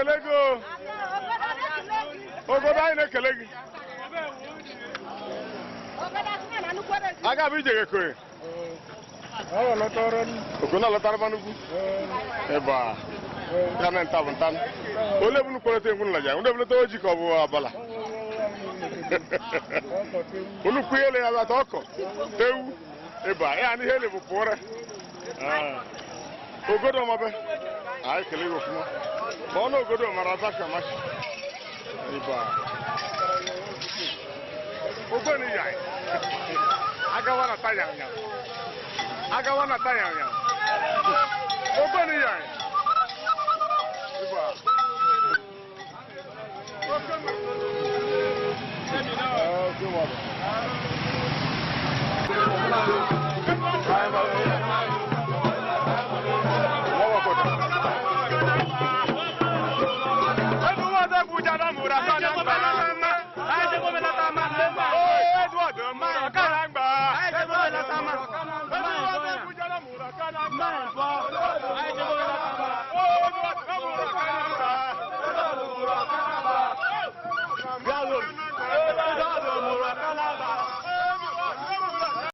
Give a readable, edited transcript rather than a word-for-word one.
na-ekele gị o. Ogodo, anyị na-ekele gị. Aga bụ ije gekore. Okona lọtara manugwu. Ebe a. Ya na nta bụ nta. Ole bụ nkwere ngwụ nlaja? Ndị ebuleta oji ka ọ bụ abala. Unu kwuele ya bata ọkọ. Ewu. Ebe a. Ya na ihe ele bụ pụọre. Ogodo mabe. Anyị kele gị ofụma. Ma ọ na ogodo mara ata ka machi. Ebe a. Ogoni ya. Agawa na ta ya ya. Agawa na ta ya ya. Ogoni ya. Ebe a.